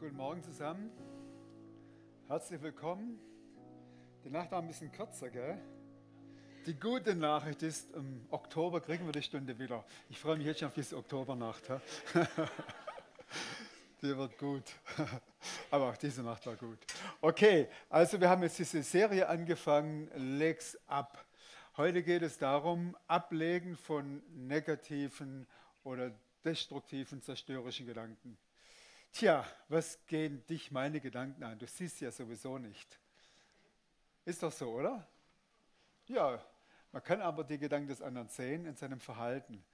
Guten Morgen zusammen. Herzlich willkommen. Die Nacht war ein bisschen kürzer, gell? Die gute Nachricht ist, im Oktober kriegen wir die Stunde wieder. Ich freue mich jetzt schon auf diese Oktobernacht. Ja? Die wird gut. Aber auch diese Nacht war gut. Okay, also wir haben jetzt diese Serie angefangen, Leg's ab. Heute geht es darum, Ablegen von negativen oder destruktiven, zerstörerischen Gedanken. Tja, was gehen dich meine Gedanken an? Du siehst ja sowieso nicht. Ist doch so, oder? Ja, man kann aber die Gedanken des anderen sehen in seinem Verhalten.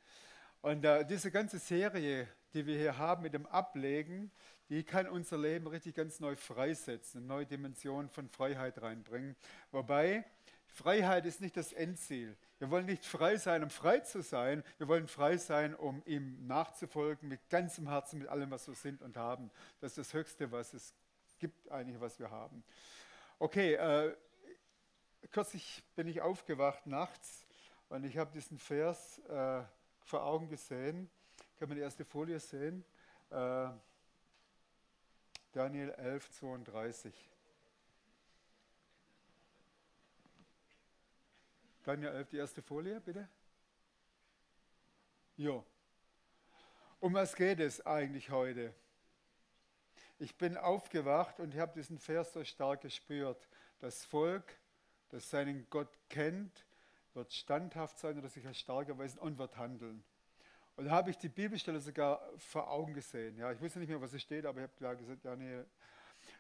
Und diese ganze Serie, die wir hier haben mit dem Ablegen, die kann unser Leben richtig ganz neu freisetzen, eine neue Dimension von Freiheit reinbringen. Wobei, Freiheit ist nicht das Endziel. Wir wollen nicht frei sein, um frei zu sein. Wir wollen frei sein, um ihm nachzufolgen, mit ganzem Herzen, mit allem, was wir sind und haben. Das ist das Höchste, was es gibt, eigentlich, was wir haben. Okay, kürzlich bin ich aufgewacht nachts und ich habe diesen Vers vor Augen gesehen. Kann man die erste Folie sehen? Daniel 11, 32. Daniel 11, die erste Folie, bitte. Jo. Um was geht es eigentlich heute? Ich bin aufgewacht und ich habe diesen Vers so stark gespürt. Das Volk, das seinen Gott kennt, wird standhaft sein oder sich als stark erweisen und wird handeln. Und da habe ich die Bibelstelle sogar vor Augen gesehen. Ja, ich wusste nicht mehr, was es steht, aber ich habe da gesagt, ja, nee.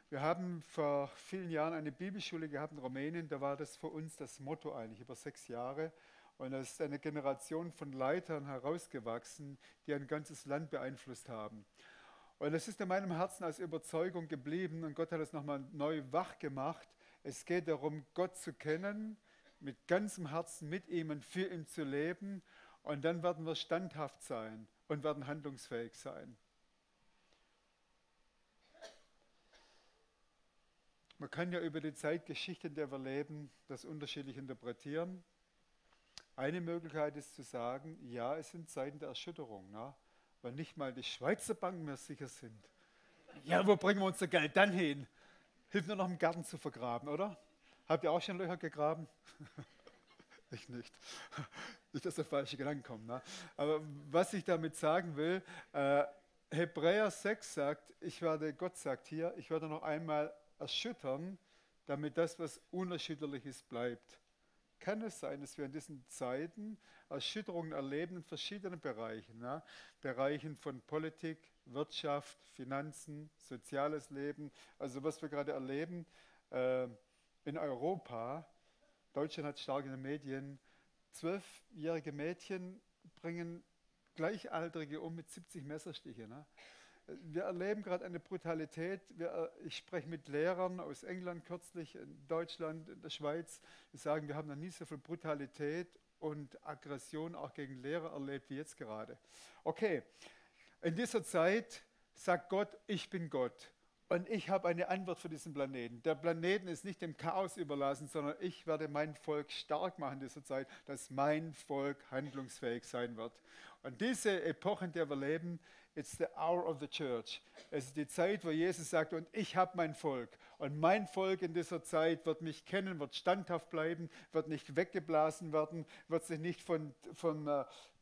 Wir haben vor vielen Jahren eine Bibelschule gehabt in Rumänien, da war das für uns das Motto eigentlich, über 6 Jahre. Und da ist eine Generation von Leitern herausgewachsen, die ein ganzes Land beeinflusst haben. Und es ist in meinem Herzen als Überzeugung geblieben und Gott hat es nochmal neu wach gemacht. Es geht darum, Gott zu kennen, mit ganzem Herzen mit ihm und für ihn zu leben. Und dann werden wir standhaft sein und werden handlungsfähig sein. Man kann ja über die Zeitgeschichte, in der wir leben, das unterschiedlich interpretieren. Eine Möglichkeit ist zu sagen, ja, es sind Zeiten der Erschütterung, ne? Weil nicht mal die Schweizer Banken mehr sicher sind. Ja, wo bringen wir unser Geld dann hin? Hilft nur noch im Garten zu vergraben, oder? Habt ihr auch schon Löcher gegraben? Ich nicht. Nicht, dass der falsche Gedanken kommt. Ne? Aber was ich damit sagen will, Hebräer 6 sagt, Gott sagt hier, ich werde noch einmal erschüttern, damit das, was unerschütterlich ist, bleibt. Kann es sein, dass wir in diesen Zeiten Erschütterungen erleben in verschiedenen Bereichen, ne? Bereichen von Politik, Wirtschaft, Finanzen, soziales Leben, also was wir gerade erleben in Europa. Deutschland hat stark in den Medien, 12-jährige Mädchen bringen Gleichaltrige um mit 70 Messerstiche. Ne? Wir erleben gerade eine Brutalität. Ich spreche mit Lehrern aus England kürzlich, in Deutschland, in der Schweiz, die sagen, wir haben noch nie so viel Brutalität und Aggression auch gegen Lehrer erlebt wie jetzt gerade. Okay, in dieser Zeit sagt Gott, ich bin Gott. Und ich habe eine Antwort für diesen Planeten. Der Planeten ist nicht dem Chaos überlassen, sondern ich werde mein Volk stark machen in dieser Zeit, dass mein Volk handlungsfähig sein wird. Und diese Epoche, in der wir leben, it's the hour of the church. Es ist die Zeit, wo Jesus sagt, und ich habe mein Volk. Und mein Volk in dieser Zeit wird mich kennen, wird standhaft bleiben, wird nicht weggeblasen werden, wird sich nicht von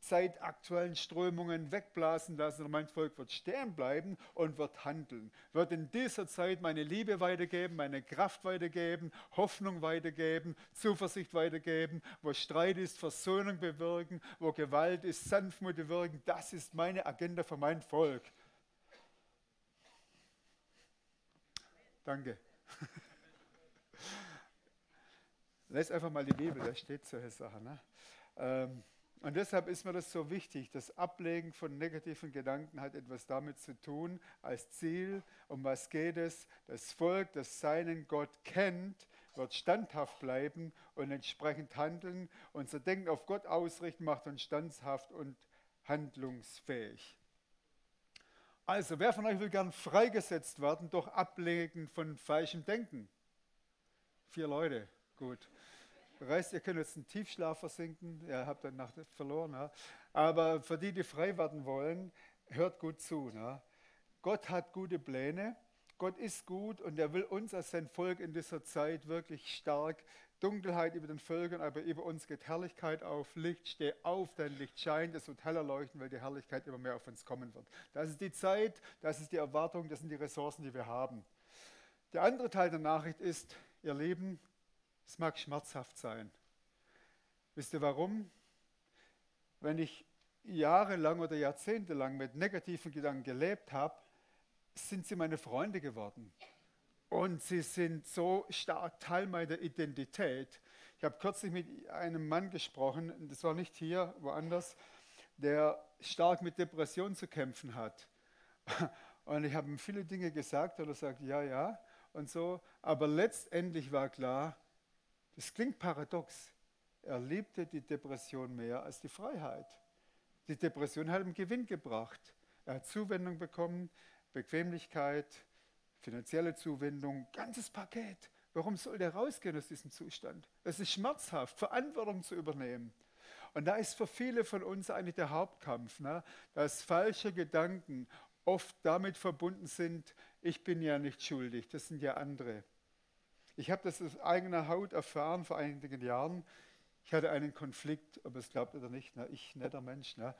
zeitaktuellen Strömungen wegblasen lassen, sondern mein Volk wird stehen bleiben und wird handeln. Wird in dieser Zeit meine Liebe weitergeben, meine Kraft weitergeben, Hoffnung weitergeben, Zuversicht weitergeben, wo Streit ist, Versöhnung bewirken, wo Gewalt ist, Sanftmut bewirken. Das ist meine Agenda für mein Volk. Danke. Lest einfach mal die Bibel, da steht solche Sachen. Ne? Und deshalb ist mir das so wichtig. Das Ablegen von negativen Gedanken hat etwas damit zu tun, als Ziel, um was geht es? Das Volk, das seinen Gott kennt, wird standhaft bleiben und entsprechend handeln. Unser Denken auf Gott ausrichten macht uns standhaft und handlungsfähig. Also, wer von euch will gern freigesetzt werden durch Ablegen von falschem Denken? 4 Leute, gut. Ihr könnt jetzt einen Tiefschlaf versinken, ihr habt dann Nacht verloren. Ja. Aber für die, die frei werden wollen, hört gut zu. Ne. Gott hat gute Pläne Gott ist gut und er will uns als sein Volk in dieser Zeit wirklich stark. Dunkelheit über den Völkern, aber über uns geht Herrlichkeit auf. Licht, steh auf, dein Licht scheint, es wird heller leuchten, weil die Herrlichkeit immer mehr auf uns kommen wird. Das ist die Zeit, das ist die Erwartung, das sind die Ressourcen, die wir haben. Der andere Teil der Nachricht ist, ihr Lieben, es mag schmerzhaft sein. Wisst ihr warum? Wenn ich jahrelang oder jahrzehntelang mit negativen Gedanken gelebt habe, sind sie meine Freunde geworden. Und sie sind so stark Teil meiner Identität. Ich habe kürzlich mit einem Mann gesprochen, das war nicht hier, woanders, der stark mit Depressionen zu kämpfen hat. Und ich habe ihm viele Dinge gesagt und er sagt, ja, ja und so. Aber letztendlich war klar, das klingt paradox, er liebte die Depression mehr als die Freiheit. Die Depression hat ihm Gewinn gebracht. Er hat Zuwendung bekommen, Bequemlichkeit, finanzielle Zuwendung, ganzes Paket. Warum soll der rausgehen aus diesem Zustand? Es ist schmerzhaft, Verantwortung zu übernehmen. Und da ist für viele von uns eigentlich der Hauptkampf, ne? Dass falsche Gedanken oft damit verbunden sind, ich bin ja nicht schuldig, das sind ja andere. Ich habe das aus eigener Haut erfahren vor einigen Jahren. Ich hatte einen Konflikt, ob es glaubt oder nicht, ne? Ich, netter Mensch. Ne?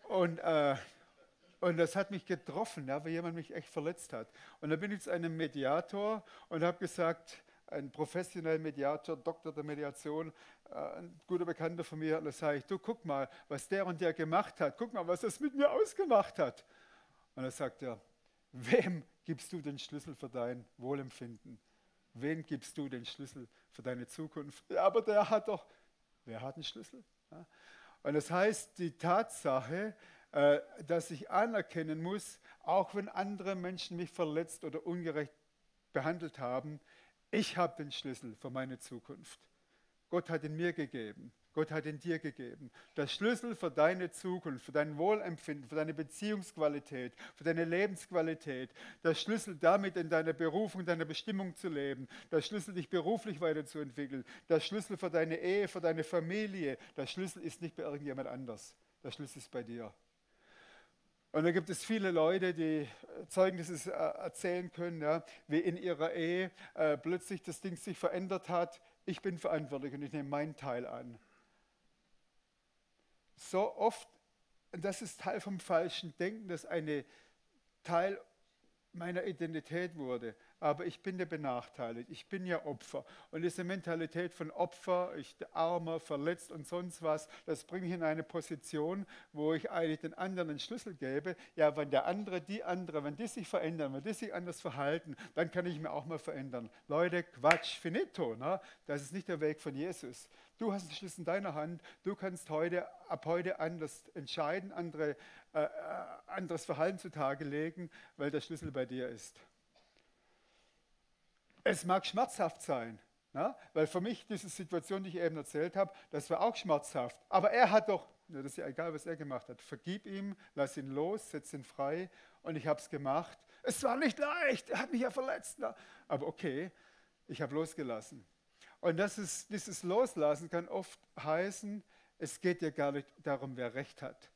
Und das hat mich getroffen, ja, weil jemand mich echt verletzt hat. Und da bin ich zu einem Mediator und habe gesagt, ein professioneller Mediator, Doktor der Mediation, ein guter Bekannter von mir, und da sage ich, du guck mal, was der und der gemacht hat, guck mal, was das mit mir ausgemacht hat. Und da sagt er, wem gibst du den Schlüssel für dein Wohlempfinden? Wem gibst du den Schlüssel für deine Zukunft? Ja, aber der hat doch, wer hat einen Schlüssel? Ja. Und das heißt, die Tatsache, dass ich anerkennen muss, auch wenn andere Menschen mich verletzt oder ungerecht behandelt haben, ich habe den Schlüssel für meine Zukunft. Gott hat ihn mir gegeben. Gott hat ihn dir gegeben. Der Schlüssel für deine Zukunft, für dein Wohlempfinden, für deine Beziehungsqualität, für deine Lebensqualität. Der Schlüssel damit in deiner Berufung, deiner Bestimmung zu leben. Der Schlüssel, dich beruflich weiterzuentwickeln. Der Schlüssel für deine Ehe, für deine Familie. Der Schlüssel ist nicht bei irgendjemand anders. Der Schlüssel ist bei dir. Und da gibt es viele Leute, die Zeugnisses erzählen können, ja, wie in ihrer Ehe plötzlich das Ding sich verändert hat. Ich bin verantwortlich und ich nehme meinen Teil an. So oft, und das ist Teil vom falschen Denken, dass eine Teil meiner Identität wurde. Aber ich bin ja benachteiligt, ich bin ja Opfer. Und diese Mentalität von Opfer, ich armer, verletzt und sonst was, das bringt mich in eine Position, wo ich eigentlich den anderen den Schlüssel gebe. Ja, wenn der andere, wenn die sich verändern, wenn die sich anders verhalten, dann kann ich mich auch mal verändern. Leute, Quatsch, finito. Ne? Das ist nicht der Weg von Jesus. Du hast den Schlüssel in deiner Hand, du kannst ab heute anders entscheiden, anderes Verhalten zutage legen, weil der Schlüssel bei dir ist. Es mag schmerzhaft sein, ne? Weil für mich diese Situation, die ich eben erzählt habe, das war auch schmerzhaft. Aber er hat doch, das ist ja egal, was er gemacht hat, vergib ihm, lass ihn los, setz ihn frei und ich habe es gemacht. Es war nicht leicht, er hat mich ja verletzt. Ne? Aber okay, ich habe losgelassen. Und dieses Loslassen kann oft heißen, es geht ja gar nicht darum, wer Recht hat.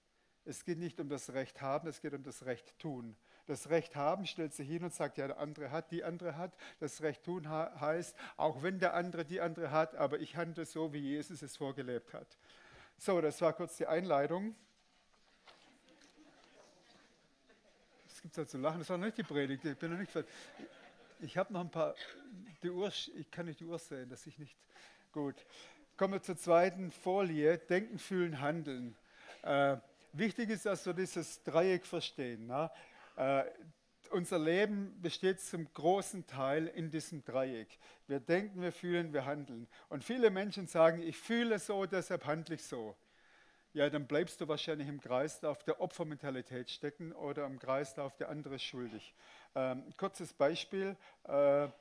Es geht nicht um das Recht haben, es geht um das Recht tun. Das Recht haben stellt sich hin und sagt, ja, der andere hat, die andere hat. Das Recht tun heißt, auch wenn der andere die andere hat, aber ich handle so, wie Jesus es vorgelebt hat. So, das war kurz die Einleitung. Es gibt halt zu lachen, das war noch nicht die Predigt. Ich bin noch nicht fertig. Ich habe noch ein paar, ich kann nicht die Uhr sehen, dass ich nicht, gut. Kommen wir zur zweiten Folie, Denken, Fühlen, Handeln. Wichtig ist, dass wir dieses Dreieck verstehen. Ne? Unser Leben besteht zum großen Teil in diesem Dreieck. Wir denken, wir fühlen, wir handeln. Und viele Menschen sagen, ich fühle so, deshalb handle ich so. Ja, dann bleibst du wahrscheinlich im Kreislauf der Opfermentalität stecken oder im Kreislauf, der andere ist schuldig. Kurzes Beispiel, eine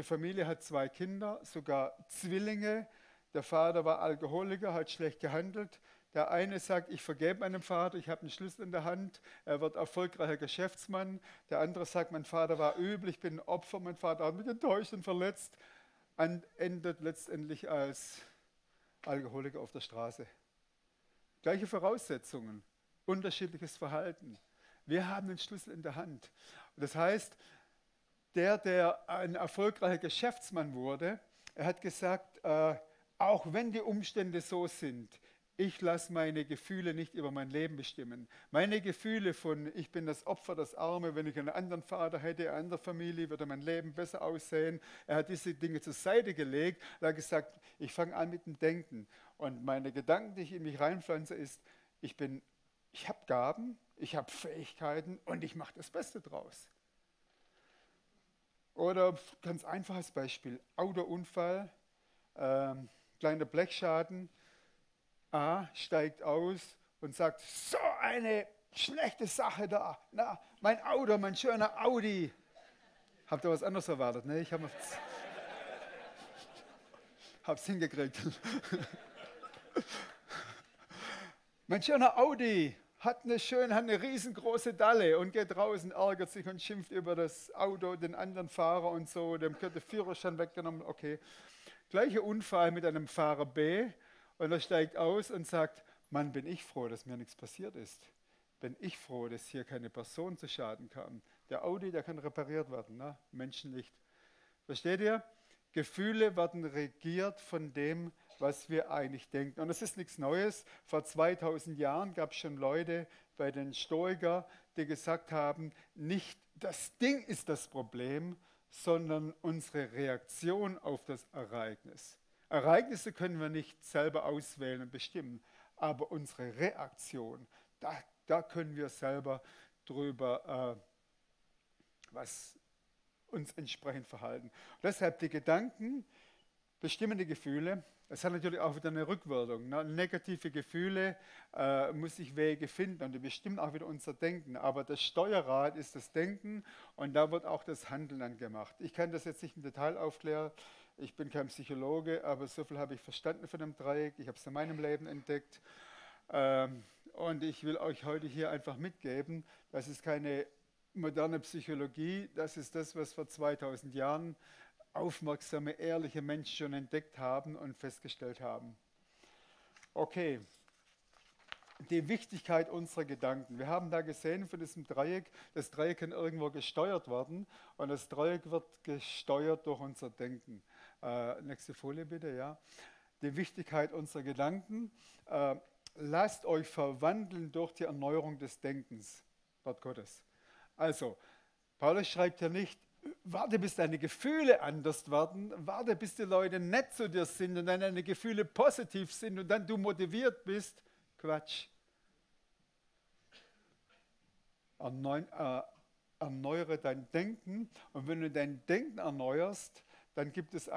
Familie hat 2 Kinder, sogar Zwillinge. Der Vater war Alkoholiker, hat schlecht gehandelt. Der eine sagt, ich vergebe meinem Vater, ich habe einen Schlüssel in der Hand, er wird erfolgreicher Geschäftsmann. Der andere sagt, mein Vater war übel, ich bin ein Opfer, mein Vater hat mich enttäuscht und verletzt. Und endet letztendlich als Alkoholiker auf der Straße. Gleiche Voraussetzungen, unterschiedliches Verhalten. Wir haben den Schlüssel in der Hand. Und das heißt, der ein erfolgreicher Geschäftsmann wurde, er hat gesagt, auch wenn die Umstände so sind, ich lasse meine Gefühle nicht über mein Leben bestimmen. Meine Gefühle von, ich bin das Opfer, das Arme, wenn ich einen anderen Vater hätte, eine andere Familie, würde mein Leben besser aussehen. Er hat diese Dinge zur Seite gelegt. Er hat gesagt, ich fange an mit dem Denken. Und meine Gedanken, die ich in mich reinpflanze, ist, ich habe Gaben, ich habe Fähigkeiten und ich mache das Beste draus. Oder ganz einfaches Beispiel, Autounfall, kleiner Blechschaden. A steigt aus und sagt, so eine schlechte Sache da. Na, mein Auto, mein schöner Audi. Habt ihr was anderes erwartet? Ne? Ich habe es hingekriegt. Mein schöner Audi hat eine riesengroße Dalle und geht draußen, ärgert sich und schimpft über das Auto, den anderen Fahrer und so. Dem wird der Führerschein weggenommen. Okay. Gleicher Unfall mit einem Fahrer B. Und er steigt aus und sagt, Mann, bin ich froh, dass mir nichts passiert ist. Bin ich froh, dass hier keine Person zu Schaden kam. Der Audi, der kann repariert werden, ne? Menschen nicht. Versteht ihr? Gefühle werden regiert von dem, was wir eigentlich denken. Und das ist nichts Neues. Vor 2000 Jahren gab es schon Leute bei den Stoikern, die gesagt haben, nicht das Ding ist das Problem, sondern unsere Reaktion auf das Ereignis. Ereignisse können wir nicht selber auswählen und bestimmen, aber unsere Reaktion, da können wir selber drüber was uns entsprechend verhalten. Und deshalb die Gedanken bestimmen die Gefühle. Es hat natürlich auch wieder eine Rückwirkung. Ne? Negative Gefühle muss ich Wege finden und die bestimmen auch wieder unser Denken. Aber das Steuerrad ist das Denken und da wird auch das Handeln dann gemacht. Ich kann das jetzt nicht im Detail aufklären. Ich bin kein Psychologe, aber so viel habe ich verstanden von dem Dreieck. Ich habe es in meinem Leben entdeckt. Und ich will euch heute hier einfach mitgeben, das ist keine moderne Psychologie, das ist das, was vor 2000 Jahren aufmerksame, ehrliche Menschen schon entdeckt haben und festgestellt haben. Okay, die Wichtigkeit unserer Gedanken. Wir haben da gesehen von diesem Dreieck, das Dreieck kann irgendwo gesteuert werden und das Dreieck wird gesteuert durch unser Denken. Nächste Folie bitte, ja. Die Wichtigkeit unserer Gedanken. Lasst euch verwandeln durch die Erneuerung des Denkens, Wort Gottes. Also, Paulus schreibt ja nicht, warte, bis deine Gefühle anders werden, warte, bis die Leute nett zu dir sind und dann deine Gefühle positiv sind und dann du motiviert bist. Quatsch. Erneuere dein Denken und wenn du dein Denken erneuerst, dann gibt es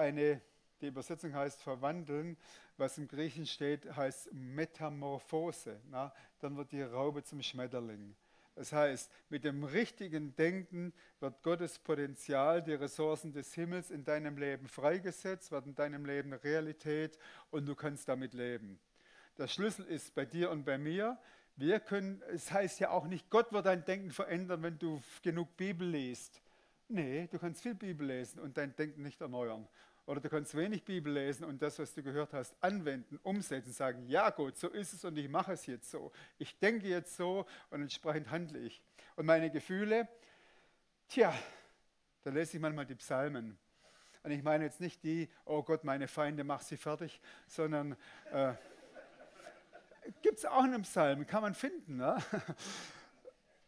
die Übersetzung heißt verwandeln, was im Griechischen steht, heißt Metamorphose. Na? Dann wird die Raupe zum Schmetterling. Das heißt, mit dem richtigen Denken wird Gottes Potenzial, die Ressourcen des Himmels in deinem Leben freigesetzt, wird in deinem Leben Realität und du kannst damit leben. Der Schlüssel ist bei dir und bei mir. Es heißt ja auch nicht, Gott wird dein Denken verändern, wenn du genug Bibel liest. Nee, du kannst viel Bibel lesen und dein Denken nicht erneuern. Oder du kannst wenig Bibel lesen und das, was du gehört hast, anwenden, umsetzen, sagen, ja Gott, so ist es und ich mache es jetzt so. Ich denke jetzt so und entsprechend handle ich. Und meine Gefühle, da lese ich manchmal die Psalmen. Und ich meine jetzt nicht die, oh Gott, meine Feinde, mach sie fertig, sondern gibt es auch einen Psalm, kann man finden. Ne?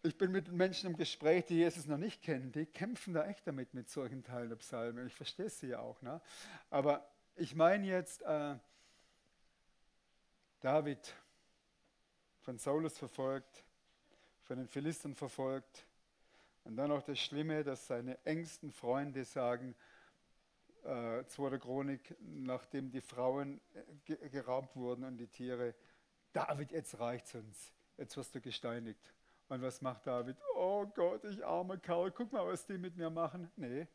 Ich bin mit Menschen im Gespräch, die Jesus noch nicht kennen, die kämpfen da echt damit mit solchen Teilen der Psalmen. Ich verstehe sie ja auch. Ne? Aber ich meine jetzt David, von Saulus verfolgt, von den Philistern verfolgt. Und dann auch das Schlimme, dass seine engsten Freunde sagen, 2. Chronik, nachdem die Frauen geraubt wurden und die Tiere, David, jetzt reicht's uns, jetzt wirst du gesteinigt. Und was macht David? Oh Gott, ich armer Kerl, guck mal, was die mit mir machen. Nee,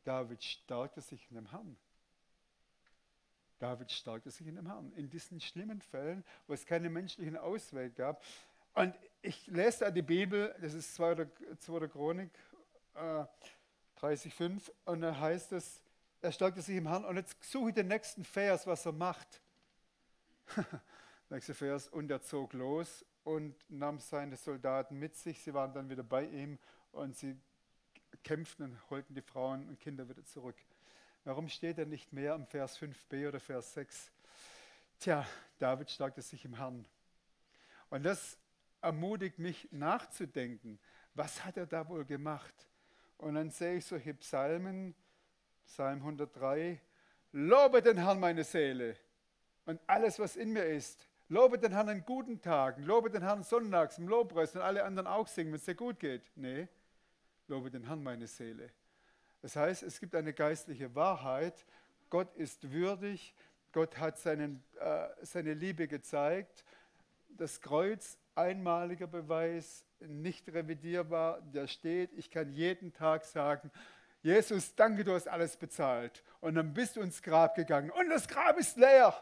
David stärkte sich in dem Herrn. David stärkte sich in dem Herrn. In diesen schlimmen Fällen, wo es keine menschlichen Ausweg gab. Und ich lese da die Bibel, das ist 2. Chronik 30,5 und da heißt es, er stärkte sich im Herrn und jetzt suche ich den nächsten Vers, was er macht. Nächster Vers, und er zog los und nahm seine Soldaten mit sich. Sie waren dann wieder bei ihm und sie kämpften und holten die Frauen und Kinder wieder zurück. Warum steht er nicht mehr im Vers 5b oder Vers 6? Tja, David stärkte sich im Herrn. Und das ermutigt mich nachzudenken. Was hat er da wohl gemacht? Und dann sehe ich solche Psalmen, Psalm 103, lobe den Herrn meine Seele und alles, was in mir ist. Lobe den Herrn an guten Tagen, lobe den Herrn sonntags im Lobpreis und alle anderen auch singen, wenn es dir gut geht. Nee, lobe den Herrn meine Seele. Das heißt, es gibt eine geistliche Wahrheit. Gott ist würdig, Gott hat seine Liebe gezeigt. Das Kreuz, einmaliger Beweis, nicht revidierbar, der steht. Ich kann jeden Tag sagen, Jesus, danke, du hast alles bezahlt. Und dann bist du ins Grab gegangen und das Grab ist leer.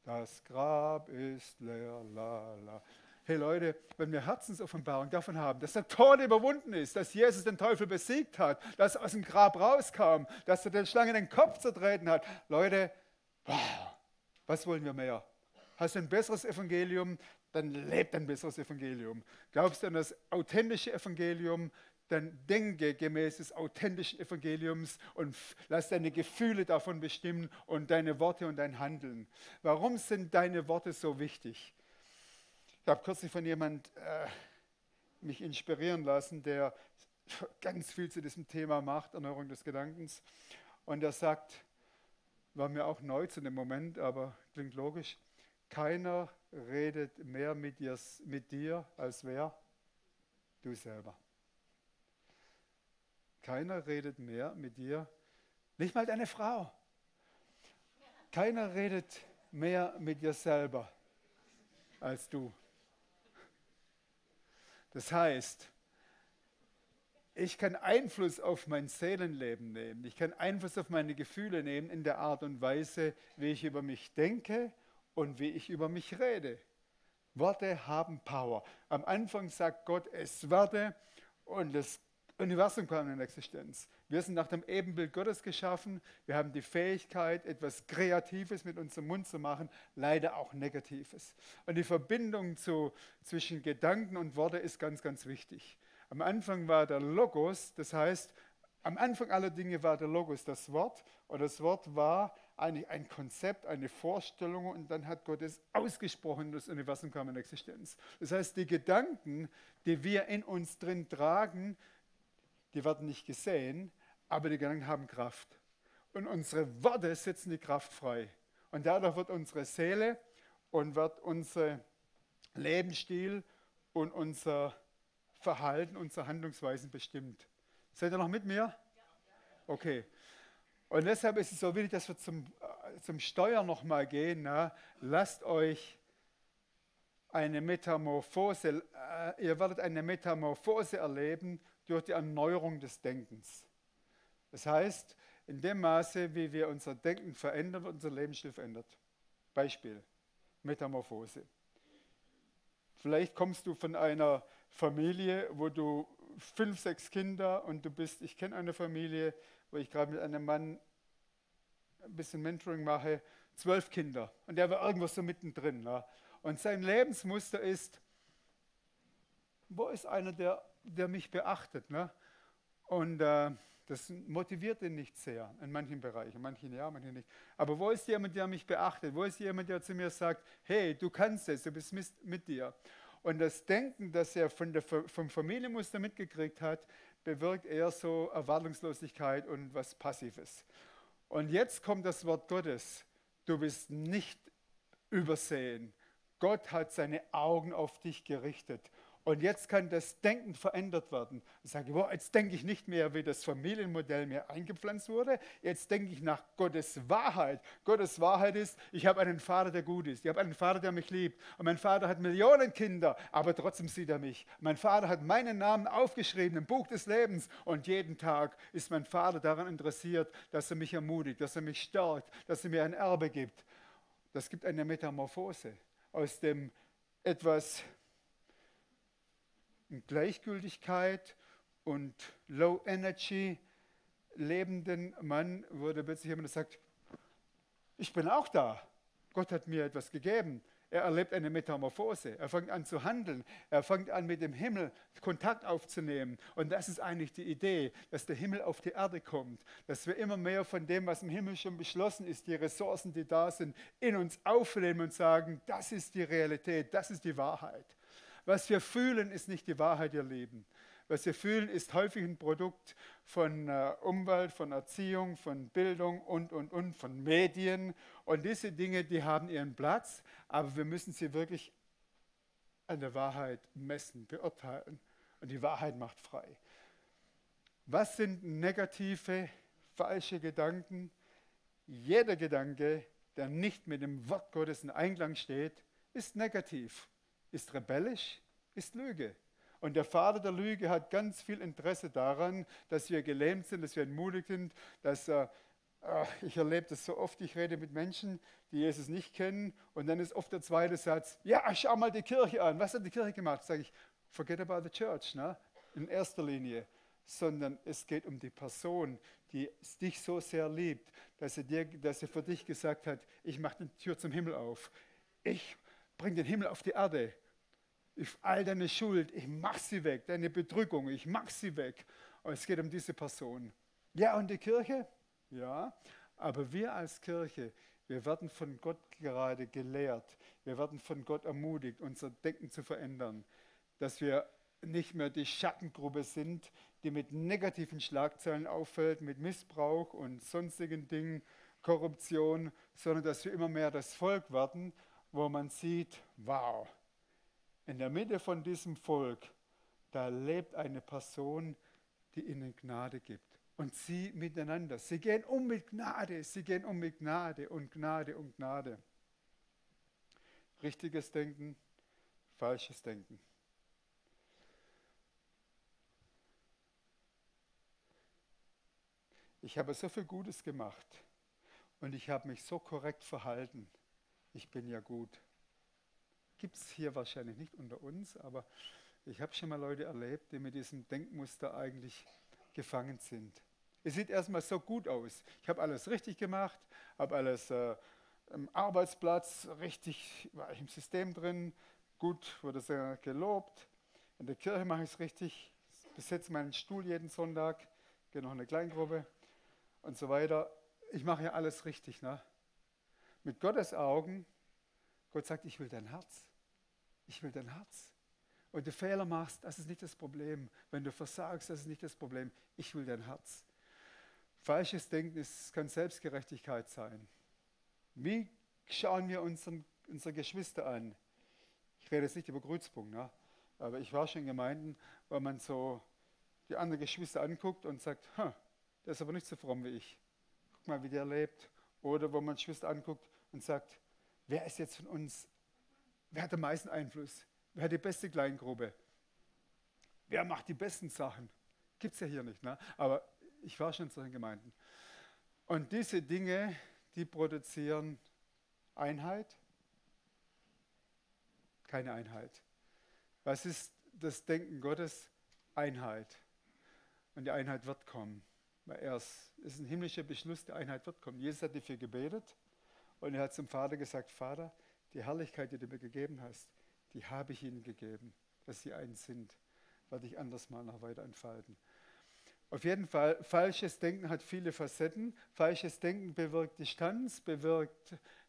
Das Grab ist leer, la la. Hey Leute, wenn wir Herzensoffenbarung davon haben, dass der Tod überwunden ist, dass Jesus den Teufel besiegt hat, dass er aus dem Grab rauskam, dass er der Schlange den Kopf zertreten hat. Leute, wow, was wollen wir mehr? Hast du ein besseres Evangelium, dann lebt ein besseres Evangelium. Glaubst du an das authentische Evangelium, dann denke gemäß des authentischen Evangeliums und lass deine Gefühle davon bestimmen und deine Worte und dein Handeln. Warum sind deine Worte so wichtig? Ich habe kürzlich von jemand mich inspirieren lassen, der ganz viel zu diesem Thema macht, Erneuerung des Gedankens. Und er sagt, war mir auch neu zu dem Moment, aber klingt logisch, keiner redet mehr mit dir als wer? Du selber. Keiner redet mehr mit dir, nicht mal deine Frau. Keiner redet mehr mit dir selber als du. Das heißt, ich kann Einfluss auf mein Seelenleben nehmen. Ich kann Einfluss auf meine Gefühle nehmen in der Art und Weise, wie ich über mich denke und wie ich über mich rede. Worte haben Power. Am Anfang sagt Gott, es werde, und das Universum kam in Existenz. Wir sind nach dem Ebenbild Gottes geschaffen. Wir haben die Fähigkeit, etwas Kreatives mit unserem Mund zu machen, leider auch Negatives. Und die Verbindung zwischen Gedanken und Worte ist ganz, ganz wichtig. Am Anfang war der Logos, das heißt, am Anfang aller Dinge war der Logos das Wort. Und das Wort war eigentlich ein Konzept, eine Vorstellung, und dann hat Gott es ausgesprochen und das Universum kam in Existenz. Das heißt, die Gedanken, die wir in uns drin tragen, die werden nicht gesehen, aber die Gedanken haben Kraft. Und unsere Worte setzen die Kraft frei. Und dadurch wird unsere Seele und wird unser Lebensstil und unser Verhalten, unsere Handlungsweisen bestimmt. Seid ihr noch mit mir? Okay. Und deshalb ist es so wichtig, dass wir zum Steuern nochmal gehen. Na? Lasst euch eine Metamorphose, ihr werdet eine Metamorphose erleben durch die Erneuerung des Denkens. Das heißt, in dem Maße, wie wir unser Denken verändern, wird unser Lebensstil verändert. Beispiel, Metamorphose. Vielleicht kommst du von einer Familie, wo du 5, 6 Kinder und du bist, ich kenne eine Familie, wo ich gerade mit einem Mann ein bisschen Mentoring mache, 12 Kinder. Und der war irgendwo so mittendrin. Ja. Und sein Lebensmuster ist, wo ist einer, der mich beachtet? Ne? Und das motiviert ihn nicht sehr, in manchen Bereichen, manchen ja, manchen nicht. Aber wo ist jemand, der mich beachtet? Wo ist jemand, der zu mir sagt, hey, du kannst es, du bist mit dir. Und das Denken, das er vom Familienmuster mitgekriegt hat, bewirkt eher so Erwartungslosigkeit und was Passives. Und jetzt kommt das Wort Gottes. Du bist nicht übersehen. Gott hat seine Augen auf dich gerichtet. Und jetzt kann das Denken verändert werden. Ich sage, wow, jetzt denke ich nicht mehr, wie das Familienmodell mir eingepflanzt wurde. Jetzt denke ich nach Gottes Wahrheit. Gottes Wahrheit ist, ich habe einen Vater, der gut ist. Ich habe einen Vater, der mich liebt. Und mein Vater hat Millionen Kinder, aber trotzdem sieht er mich. Mein Vater hat meinen Namen aufgeschrieben im Buch des Lebens. Und jeden Tag ist mein Vater daran interessiert, dass er mich ermutigt, dass er mich stärkt, dass er mir ein Erbe gibt. Das gibt eine Metamorphose aus dem etwas Gleichgültigkeit und Low Energy lebenden Mann wurde plötzlich jemand, der sagt, ich bin auch da. Gott hat mir etwas gegeben. Er erlebt eine Metamorphose. Er fängt an zu handeln. Er fängt an, mit dem Himmel Kontakt aufzunehmen. Und das ist eigentlich die Idee, dass der Himmel auf die Erde kommt. Dass wir immer mehr von dem, was im Himmel schon beschlossen ist, die Ressourcen, die da sind, in uns aufnehmen und sagen, das ist die Realität, das ist die Wahrheit. Was wir fühlen, ist nicht die Wahrheit, ihr Lieben. Was wir fühlen, ist häufig ein Produkt von Umwelt, von Erziehung, von Bildung und, von Medien. Und diese Dinge, die haben ihren Platz, aber wir müssen sie wirklich an der Wahrheit messen, beurteilen. Und die Wahrheit macht frei. Was sind negative, falsche Gedanken? Jeder Gedanke, der nicht mit dem Wort Gottes in Einklang steht, ist negativ, ist rebellisch, ist Lüge. Und der Vater der Lüge hat ganz viel Interesse daran, dass wir gelähmt sind, dass wir entmutigt sind, dass ich erlebe das so oft, ich rede mit Menschen, die Jesus nicht kennen und dann ist oft der zweite Satz, ja, schau mal die Kirche an, was hat die Kirche gemacht? Sage ich, forget about the church, ne? In erster Linie, sondern es geht um die Person, die dich so sehr liebt, dass sie für dich gesagt hat, ich mache die Tür zum Himmel auf, ich bringe den Himmel auf die Erde. All deine Schuld, ich mache sie weg, deine Bedrückung, ich mache sie weg. Und es geht um diese Person. Ja, und die Kirche? Ja, aber wir als Kirche, wir werden von Gott gerade gelehrt, wir werden von Gott ermutigt, unser Denken zu verändern, dass wir nicht mehr die Schattengruppe sind, die mit negativen Schlagzeilen auffällt, mit Missbrauch und sonstigen Dingen, Korruption, sondern dass wir immer mehr das Volk werden, wo man sieht, wow, in der Mitte von diesem Volk, da lebt eine Person, die ihnen Gnade gibt. Und sie miteinander, sie gehen um mit Gnade, sie gehen um mit Gnade und Gnade und Gnade. Richtiges Denken, falsches Denken. Ich habe so viel Gutes gemacht und ich habe mich so korrekt verhalten. Ich bin ja gut. Gibt es hier wahrscheinlich nicht unter uns, aber ich habe schon mal Leute erlebt, die mit diesem Denkmuster eigentlich gefangen sind. Es sieht erstmal so gut aus. Ich habe alles richtig gemacht, habe alles am Arbeitsplatz richtig, war ich im System drin, gut wurde sehr gelobt. In der Kirche mache ich es richtig, besetze meinen Stuhl jeden Sonntag, gehe noch in eine Kleingruppe und so weiter. Ich mache ja alles richtig. Ne? Mit Gottes Augen, Gott sagt, ich will dein Herz. Ich will dein Herz. Und du Fehler machst, das ist nicht das Problem. Wenn du versagst, das ist nicht das Problem. Ich will dein Herz. Falsches Denken kann Selbstgerechtigkeit sein. Wie schauen wir unsere Geschwister an? Ich rede jetzt nicht über Grützpunkt, ne? Aber ich war schon in Gemeinden, wo man so die anderen Geschwister anguckt und sagt, der ist aber nicht so fromm wie ich. Guck mal, wie der lebt. Oder wo man Geschwister anguckt und sagt, wer ist jetzt von uns, wer hat den meisten Einfluss? Wer hat die beste Kleingruppe? Wer macht die besten Sachen? Gibt es ja hier nicht, ne? Aber ich war schon in solchen Gemeinden. Und diese Dinge, die produzieren Einheit? Keine Einheit. Was ist das Denken Gottes? Einheit. Und die Einheit wird kommen. Weil es ist ein himmlischer Beschluss, die Einheit wird kommen. Jesus hat dafür gebetet und er hat zum Vater gesagt, Vater, die Herrlichkeit, die du mir gegeben hast, die habe ich ihnen gegeben, dass sie eins sind. Werde ich anders mal noch weiter entfalten. Auf jeden Fall, falsches Denken hat viele Facetten. Falsches Denken bewirkt Distanz,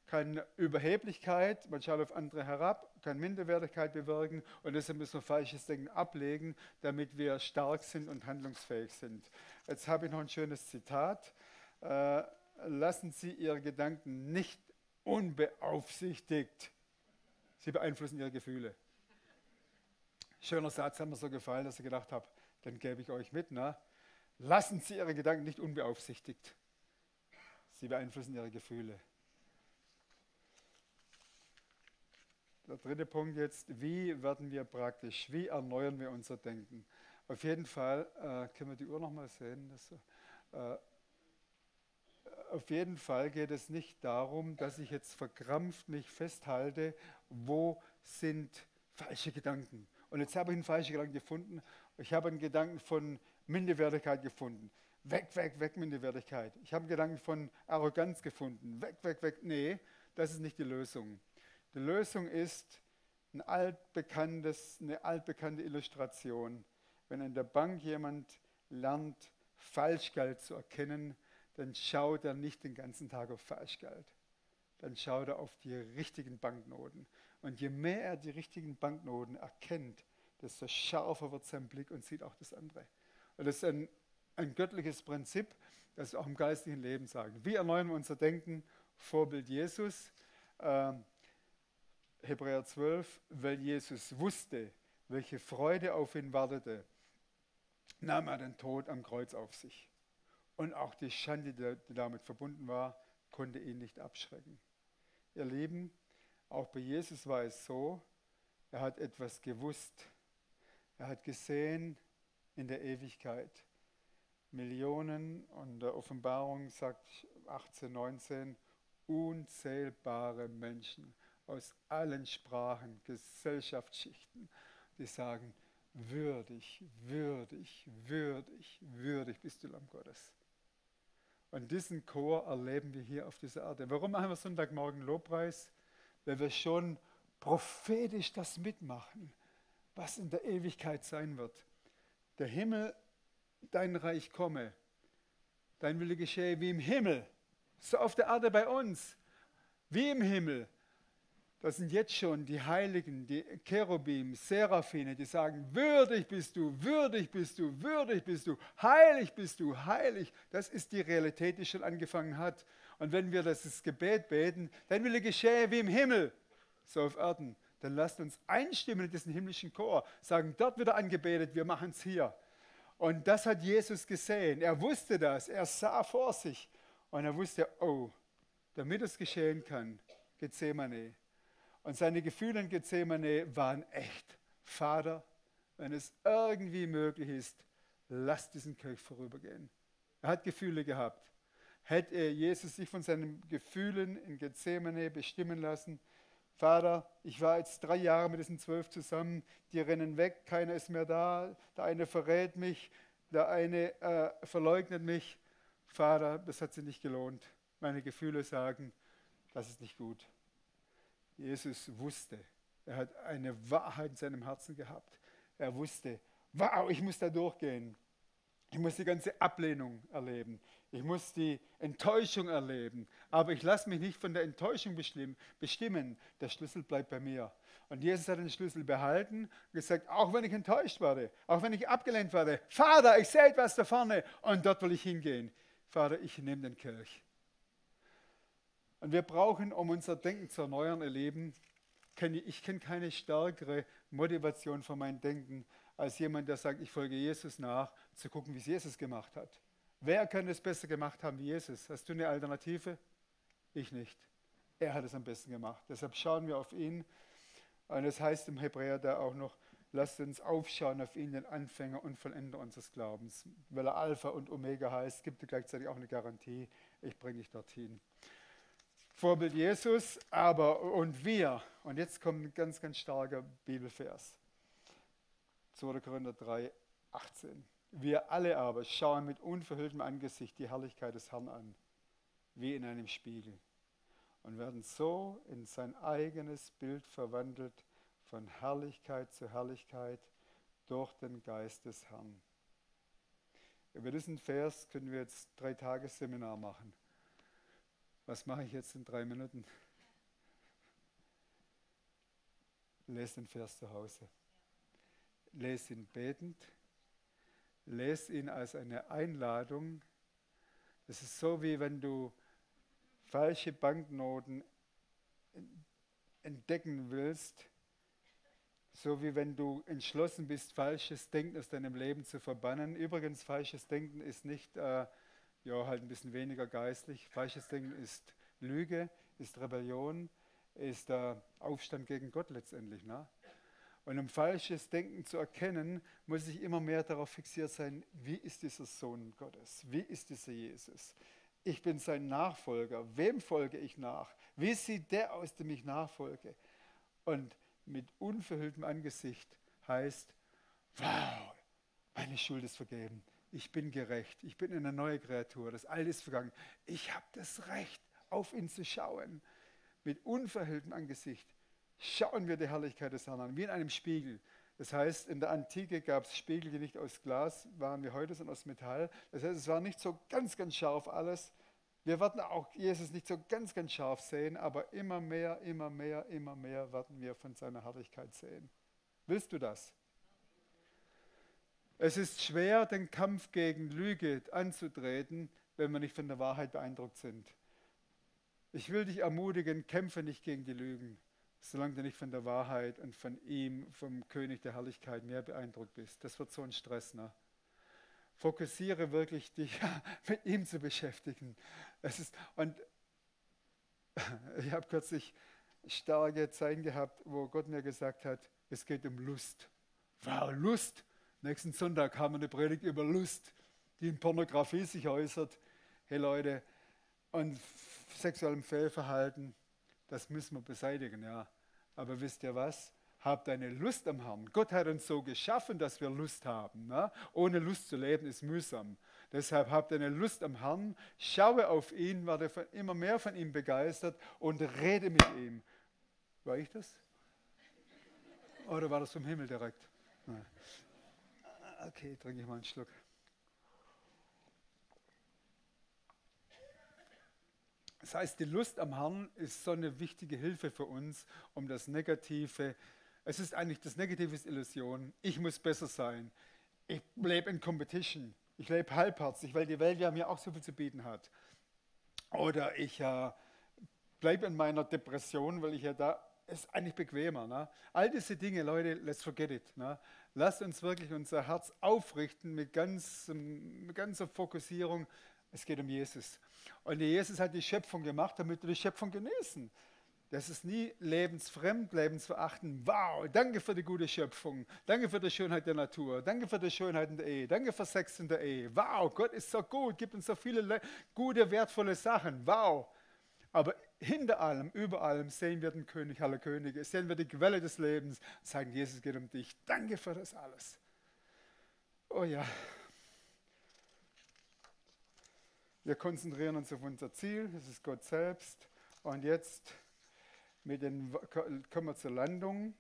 kann Überheblichkeit, man schaut auf andere herab, kann Minderwertigkeit bewirken und deshalb müssen wir falsches Denken ablegen, damit wir stark sind und handlungsfähig sind. Jetzt habe ich noch ein schönes Zitat. Lassen Sie Ihre Gedanken nicht unbeaufsichtigt. Sie beeinflussen Ihre Gefühle. Schöner Satz, hat mir so gefallen, dass ich gedacht habe, den gebe ich euch mit. Ne? Lassen Sie Ihre Gedanken nicht unbeaufsichtigt. Sie beeinflussen Ihre Gefühle. Der dritte Punkt jetzt, wie werden wir praktisch, wie erneuern wir unser Denken? Auf jeden Fall, können wir die Uhr nochmal sehen? Auf jeden Fall geht es nicht darum, dass ich jetzt verkrampft mich festhalte, wo sind falsche Gedanken. Und jetzt habe ich einen falschen Gedanken gefunden. Ich habe einen Gedanken von Minderwertigkeit gefunden. Weg, weg, weg Minderwertigkeit. Ich habe einen Gedanken von Arroganz gefunden. Weg, weg, weg. Nee, das ist nicht die Lösung. Die Lösung ist eine altbekannte Illustration. Wenn in der Bank jemand lernt, Falschgeld zu erkennen, dann schaut er nicht den ganzen Tag auf Falschgeld. Dann schaut er auf die richtigen Banknoten. Und je mehr er die richtigen Banknoten erkennt, desto schärfer wird sein Blick und sieht auch das andere. Und das ist ein göttliches Prinzip, das wir auch im geistlichen Leben sagen. Wie erneuern wir unser Denken? Vorbild Jesus. Hebräer 12, weil Jesus wusste, welche Freude auf ihn wartete, nahm er den Tod am Kreuz auf sich. Und auch die Schande, die damit verbunden war, konnte ihn nicht abschrecken. Ihr Lieben, auch bei Jesus war es so, er hat etwas gewusst. Er hat gesehen in der Ewigkeit. Millionen, und der Offenbarung sagt 18, 19, unzählbare Menschen aus allen Sprachen, Gesellschaftsschichten, die sagen, würdig, würdig, würdig, würdig bist du Lamm Gottes. Und diesen Chor erleben wir hier auf dieser Erde. Warum machen wir Sonntagmorgen Lobpreis? Weil wir schon prophetisch das mitmachen, was in der Ewigkeit sein wird. Der Himmel, dein Reich komme, dein Wille geschehe wie im Himmel, so auf der Erde bei uns, wie im Himmel. Das sind jetzt schon die Heiligen, die Cherubim, Seraphine, die sagen, würdig bist du, würdig bist du, würdig bist du, heilig. Das ist die Realität, die schon angefangen hat. Und wenn wir das Gebet beten, dein Wille geschehe wie im Himmel, so auf Erden, dann lasst uns einstimmen in diesen himmlischen Chor, sagen, dort wird er angebetet, wir machen es hier. Und das hat Jesus gesehen. Er wusste das, er sah vor sich und er wusste, oh, damit es geschehen kann, Gethsemane. Und seine Gefühle in Gethsemane waren echt. Vater, wenn es irgendwie möglich ist, lass diesen Kelch vorübergehen. Er hat Gefühle gehabt. Hätte Jesus sich von seinen Gefühlen in Gethsemane bestimmen lassen, Vater, ich war jetzt 3 Jahre mit diesen 12 zusammen, die rennen weg, keiner ist mehr da, der eine verrät mich, der eine verleugnet mich. Vater, das hat sich nicht gelohnt. Meine Gefühle sagen, das ist nicht gut. Jesus wusste, er hat eine Wahrheit in seinem Herzen gehabt. Er wusste, wow, ich muss da durchgehen. Ich muss die ganze Ablehnung erleben. Ich muss die Enttäuschung erleben. Aber ich lasse mich nicht von der Enttäuschung bestimmen. Der Schlüssel bleibt bei mir. Und Jesus hat den Schlüssel behalten und gesagt, auch wenn ich enttäuscht werde, auch wenn ich abgelehnt werde, Vater, ich sehe etwas da vorne und dort will ich hingehen. Vater, ich nehme den Kelch. Und wir brauchen, um unser Denken zu erneuern, ihr Lieben, ich kenne keine stärkere Motivation für mein Denken, als jemand, der sagt, ich folge Jesus nach, zu gucken, wie es Jesus gemacht hat. Wer kann es besser gemacht haben wie Jesus? Hast du eine Alternative? Ich nicht. Er hat es am besten gemacht. Deshalb schauen wir auf ihn. Und es heißt im Hebräer da auch noch, lasst uns aufschauen auf ihn, den Anfänger und Vollender unseres Glaubens. Weil er Alpha und Omega heißt, gibt er gleichzeitig auch eine Garantie, ich bringe dich dorthin. Vorbild Jesus, aber und wir. Und jetzt kommt ein ganz, ganz starker Bibelvers. 2. Korinther 3, 18. Wir alle aber schauen mit unverhülltem Angesicht die Herrlichkeit des Herrn an, wie in einem Spiegel, und werden so in sein eigenes Bild verwandelt, von Herrlichkeit zu Herrlichkeit durch den Geist des Herrn. Über diesen Vers können wir jetzt 3 Tage Seminar machen. Was mache ich jetzt in 3 Minuten? Lese den Vers zu Hause. Lese ihn betend. Lese ihn als eine Einladung. Das ist so, wie wenn du falsche Banknoten entdecken willst. So wie wenn du entschlossen bist, falsches Denken aus deinem Leben zu verbannen. Übrigens, falsches Denken ist nicht halt ein bisschen weniger geistlich. Falsches Denken ist Lüge, ist Rebellion, ist Aufstand gegen Gott letztendlich. Ne? Und um falsches Denken zu erkennen, muss ich immer mehr darauf fixiert sein, wie ist dieser Sohn Gottes? Wie ist dieser Jesus? Ich bin sein Nachfolger. Wem folge ich nach? Wie sieht der aus, dem ich nachfolge? Und mit unverhülltem Angesicht heißt, wow, meine Schuld ist vergeben. Ich bin gerecht, ich bin eine neue Kreatur, das Alte ist vergangen. Ich habe das Recht, auf ihn zu schauen. Mit unverhülltem Angesicht schauen wir die Herrlichkeit des Herrn an, wie in einem Spiegel. Das heißt, in der Antike gab es Spiegel, die nicht aus Glas waren wie heute, sondern aus Metall. Das heißt, es war nicht so ganz, ganz scharf alles. Wir werden auch Jesus nicht so ganz, ganz scharf sehen, aber immer mehr, immer mehr, immer mehr werden wir von seiner Herrlichkeit sehen. Willst du das? Es ist schwer, den Kampf gegen Lüge anzutreten, wenn wir nicht von der Wahrheit beeindruckt sind. Ich will dich ermutigen, kämpfe nicht gegen die Lügen, solange du nicht von der Wahrheit und von ihm, vom König der Herrlichkeit mehr beeindruckt bist. Das wird so ein Stress, ne? Fokussiere wirklich, dich mit ihm zu beschäftigen. Und ich habe kürzlich starke Zeiten gehabt, wo Gott mir gesagt hat, es geht um Lust. Wow, Lust! Nächsten Sonntag haben wir eine Predigt über Lust, die in Pornografie sich äußert. Hey Leute, und sexuellem Fehlverhalten, das müssen wir beseitigen, ja. Aber wisst ihr was? Habt eine Lust am Herrn. Gott hat uns so geschaffen, dass wir Lust haben. Ne? Ohne Lust zu leben ist mühsam. Deshalb habt eine Lust am Herrn, schaue auf ihn, werde immer mehr von ihm begeistert und rede mit ihm. War ich das? Oder war das vom Himmel direkt? Nein. Okay, trinke ich mal einen Schluck. Das heißt, die Lust am Herrn ist so eine wichtige Hilfe für uns, um das Negative, es ist eigentlich, das Negative ist Illusion. Ich muss besser sein. Ich lebe in Competition. Ich lebe halbherzig, weil die Welt ja mir auch so viel zu bieten hat. Oder ich bleibe in meiner Depression, weil ich ja da, ist eigentlich bequemer. Ne? All diese Dinge, Leute, let's forget it. Ne? Lasst uns wirklich unser Herz aufrichten mit ganzer Fokussierung. Es geht um Jesus. Und Jesus hat die Schöpfung gemacht, damit wir die Schöpfung genießen. Das ist nie lebensfremd, lebensverachtend. Wow, danke für die gute Schöpfung. Danke für die Schönheit der Natur. Danke für die Schönheit in der Ehe. Danke für Sex in der Ehe. Wow, Gott ist so gut, gibt uns so viele gute, wertvolle Sachen. Wow. Aber hinter allem, über allem sehen wir den König aller Könige, sehen wir die Quelle des Lebens, sagen, Jesus geht um dich. Danke für das alles. Oh ja. Wir konzentrieren uns auf unser Ziel, das ist Gott selbst. Und jetzt kommen wir zur Landung.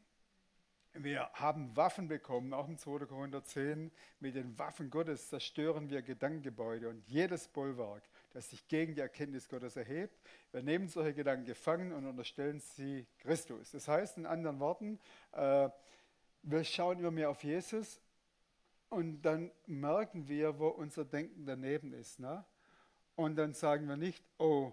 Wir haben Waffen bekommen, auch im 2. Korinther 10. Mit den Waffen Gottes zerstören wir Gedankengebäude und jedes Bollwerk, das sich gegen die Erkenntnis Gottes erhebt. Wir nehmen solche Gedanken gefangen und unterstellen sie Christus. Das heißt in anderen Worten, wir schauen immer mehr auf Jesus und dann merken wir, wo unser Denken daneben ist. Ne? Und dann sagen wir nicht, oh,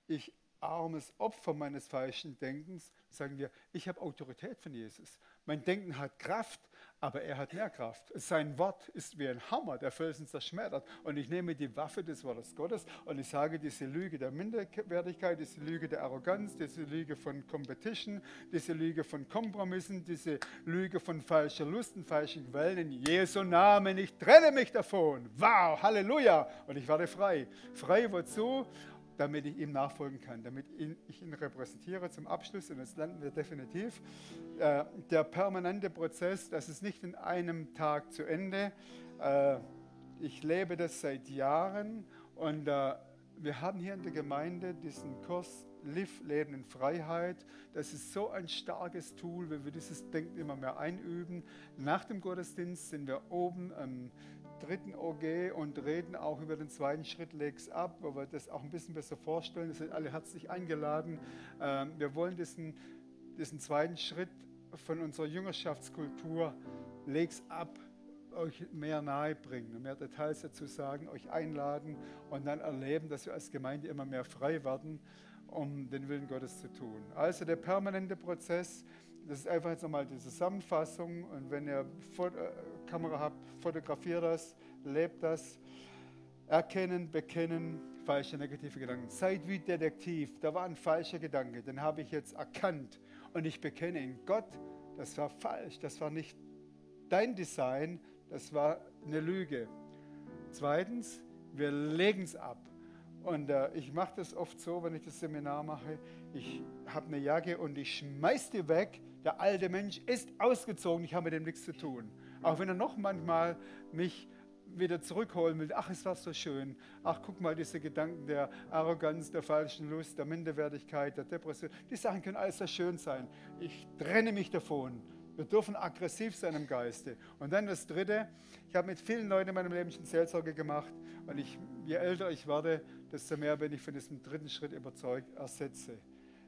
ich armes Opfer meines falschen Denkens, sagen wir, ich habe Autorität von Jesus. Mein Denken hat Kraft, aber er hat mehr Kraft. Sein Wort ist wie ein Hammer, der Felsen zerschmettert. Und ich nehme die Waffe des Wortes Gottes und ich sage, diese Lüge der Minderwertigkeit, diese Lüge der Arroganz, diese Lüge von Competition, diese Lüge von Kompromissen, diese Lüge von falscher Lust und falschen Quellen, in Jesu Namen, ich trenne mich davon. Wow, Halleluja! Und ich werde frei. Frei wozu? Damit ich ihm nachfolgen kann, damit ich ihn repräsentiere zum Abschluss. Und jetzt landen wir definitiv. Der permanente Prozess, das ist nicht in einem Tag zu Ende. Ich lebe das seit Jahren und wir haben hier in der Gemeinde diesen Kurs Live, Leben in Freiheit. Das ist so ein starkes Tool, wenn wir dieses Denken immer mehr einüben. Nach dem Gottesdienst sind wir oben am 3. OG und reden auch über den 2. Schritt Leg's ab, wo wir das auch ein bisschen besser vorstellen. Das sind alle herzlich eingeladen. Wir wollen diesen 2. Schritt von unserer Jüngerschaftskultur Leg's ab euch mehr nahe bringen, mehr Details dazu sagen, euch einladen und dann erleben, dass wir als Gemeinde immer mehr frei werden, um den Willen Gottes zu tun. Also der permanente Prozess, das ist einfach jetzt nochmal die Zusammenfassung und wenn ihr Kamera habt, fotografiert das, lebt das, erkennen, bekennen, falsche negative Gedanken. Seid wie Detektiv, da war ein falscher Gedanke, den habe ich jetzt erkannt und ich bekenne ihn. Gott, das war falsch, das war nicht dein Design, das war eine Lüge. Zweitens, wir legen es ab. Und ich mache das oft so, wenn ich das Seminar mache, ich habe eine Jacke und ich schmeiß die weg. Der alte Mensch ist ausgezogen, ich habe mit dem nichts zu tun. Auch wenn er noch manchmal mich wieder zurückholen will. Ach, es war so schön. Ach, guck mal, diese Gedanken der Arroganz, der falschen Lust, der Minderwertigkeit, der Depression, die Sachen können alles so schön sein. Ich trenne mich davon. Wir dürfen aggressiv sein im Geiste. Und dann das Dritte, ich habe mit vielen Leuten in meinem Leben schon Seelsorge gemacht und je älter ich werde, desto mehr bin ich von diesem dritten Schritt überzeugt, ersetze.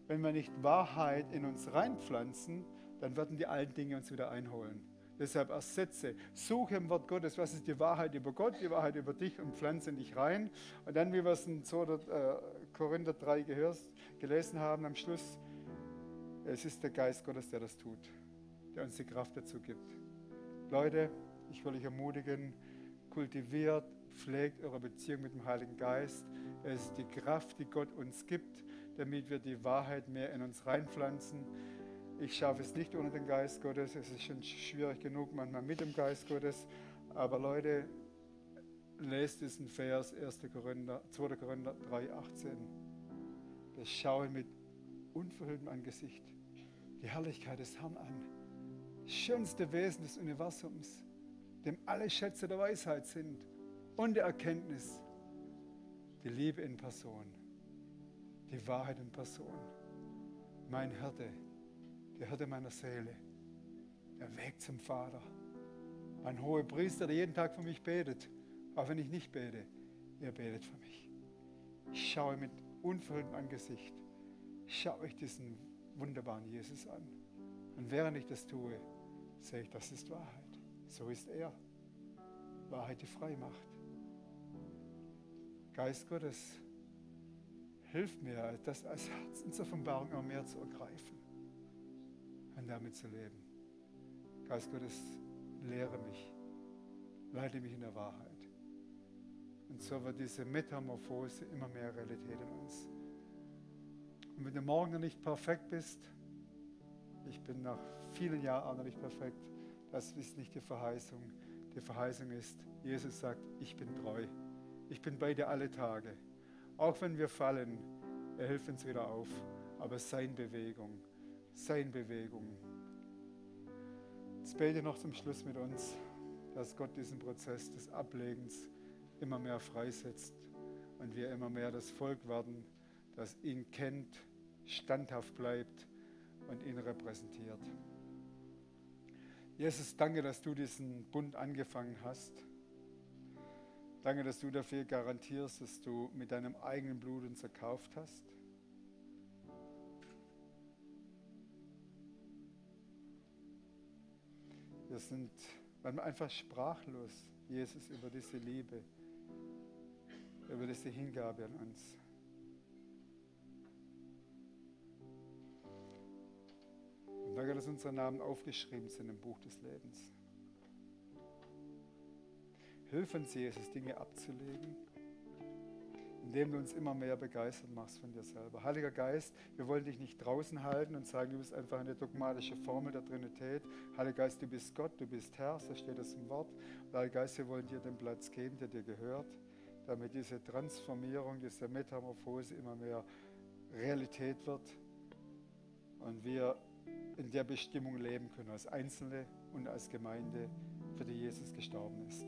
Wenn wir nicht Wahrheit in uns reinpflanzen, dann werden die alten Dinge uns wieder einholen. Deshalb ersetze, suche im Wort Gottes, was ist die Wahrheit über Gott, die Wahrheit über dich und pflanze in dich rein. Und dann, wie wir es in 2. Korinther 3 gelesen haben am Schluss, es ist der Geist Gottes, der das tut, der uns die Kraft dazu gibt. Leute, ich will euch ermutigen, kultiviert, pflegt eure Beziehung mit dem Heiligen Geist. Es ist die Kraft, die Gott uns gibt, damit wir die Wahrheit mehr in uns reinpflanzen. Ich schaffe es nicht ohne den Geist Gottes. Es ist schon schwierig genug, manchmal mit dem Geist Gottes. Aber Leute, lest diesen Vers 2. Korinther 3,18. Das schaue mit unverhülltem Angesicht die Herrlichkeit des Herrn an. Das schönste Wesen des Universums, dem alle Schätze der Weisheit sind und der Erkenntnis. Die Liebe in Person, die Wahrheit in Person. Mein Hirte, der Hirte meiner Seele, der Weg zum Vater. Ein hoher Priester, der jeden Tag für mich betet, auch wenn ich nicht bete, er betet für mich. Ich schaue mit unverhülltem Angesicht, schaue ich diesen wunderbaren Jesus an. Und während ich das tue, sehe ich, das ist Wahrheit. So ist er. Wahrheit, die frei macht. Geist Gottes, hilf mir, das als Herzensoffenbarung immer mehr zu ergreifen und damit zu leben. Geist Gottes, lehre mich, leite mich in der Wahrheit. Und so wird diese Metamorphose immer mehr Realität in uns. Und wenn du morgen noch nicht perfekt bist, ich bin nach vielen Jahren auch noch nicht perfekt, das ist nicht die Verheißung. Die Verheißung ist, Jesus sagt, ich bin treu. Ich bin bei dir alle Tage. Auch wenn wir fallen, er hilft uns wieder auf. Aber sein Bewegung. Jetzt bete noch zum Schluss mit uns, dass Gott diesen Prozess des Ablegens immer mehr freisetzt und wir immer mehr das Volk werden, das ihn kennt, standhaft bleibt und ihn repräsentiert. Jesus, danke, dass du diesen Bund angefangen hast. Danke, dass du dafür garantierst, dass du mit deinem eigenen Blut uns erkauft hast. Wir sind einfach sprachlos, Jesus, über diese Liebe, über diese Hingabe an uns. Und danke, dass unsere Namen aufgeschrieben sind im Buch des Lebens. Hilf uns, Jesus, Dinge abzulegen, indem du uns immer mehr begeistert machst von dir selber. Heiliger Geist, wir wollen dich nicht draußen halten und sagen, du bist einfach eine dogmatische Formel der Trinität. Heiliger Geist, du bist Gott, du bist Herr, so steht es im Wort. Und Heiliger Geist, wir wollen dir den Platz geben, der dir gehört, damit diese Transformierung, diese Metamorphose immer mehr Realität wird und wir in der Bestimmung leben können, als Einzelne und als Gemeinde, für die Jesus gestorben ist.